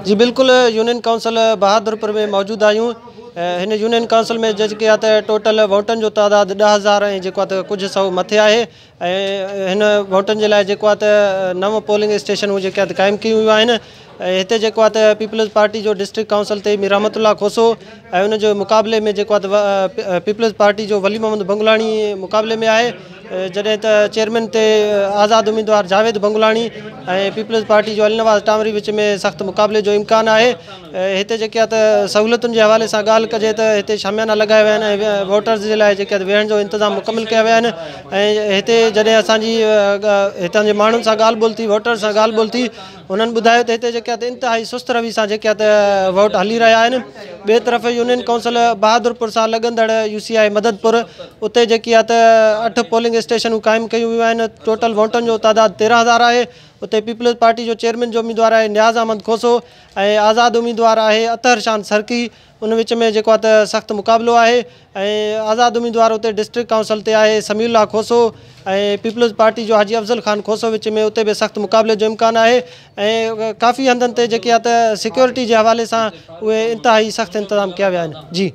جي بلڪل union council Bahadurpur ۾ موجود آهيون هن يونين ڪائونسل ۾ جيڪي آهي ته ٽوٽل ووٽن جو تعداد 10000 ۽ جيڪو آهي ته ڪجهه سئو مٿي آهي ۽ هن ووٽن جي لاء جيڪو آهي ته نو پولنگ اسٽيشنون جيڪي آهي قائم ڪيون ويون آهن ۽ هتي جيڪو آهي ته پيپلز پارٽي جو ڊسٽرڪٽ ڪائونسل تي مير رحمت الله کوسو ۽ ان جي مقابلي ۾ جيڪو آهي ته پيپلز پارٽي جو ولي محمد بنگلاڻي مقابلي ۾ آهي جڏهن ته چيئرمين تي آزاد اميدوار جاويد بنگلاڻي ۽ پيپلز پارٽي جو علي نواز ٽانوري وچ ۾ سخت مقابلي جو امڪان آهي. هتي جيڪي آهي ته سهولتن جي حوالي سان ڳالهه ڪجي ته هتي شاميانا لڳايا ويا آهن ۽ ووٽرز جي لاء جيڪي آهي ويهڻ جو انتظام مڪمل ڪيا ويا آهن ۽ هتي جڏهن اسان جي هتان جي ماڻهن سان ڳالهه ٻولهه ٿي ووٽرز سان ڳالهه ٻولهه ٿي انهن ٻڌايو ته هتي جيڪي آهي انتهائي سست روي سان جيڪي آهي ته ووٽ هلي رهيا آهن ٻئي طرف يونين ڪائونسل بهادرپور سان لڳندڙ يو سي آء مددپور اتي جيڪي آهي ته اٺ پولنگ اسٽيشنون قائم ڪيون ويون آهن ٽوٽل ووٽن جو تعداد 13000 آهي اتي پيپلز پارٽي جو چيئرمين جو اميدوار آهي نياز احمد کوسو ۽ آزاد اميدوار آهي اطهر شان سرڪي ان وچ ۾ جيڪو آهي ته سخت مقابلو آهي ۽ آزاد اميدوار اتي ڊسٽرڪٽ ڪائونسل تي آهي سميع الله کوسو ۽ پيپلز پارٽي جو حاجي افضل خان کوسو وچ ۾ اتي به سخت مقابلي جو امڪان آهي ۽ ڪافي هنڌن تي جيڪي آهي ته سيڪيورٽي جي حوالي سان اهي انتهائي سخت انتظام ڪيا ويا آهن جي.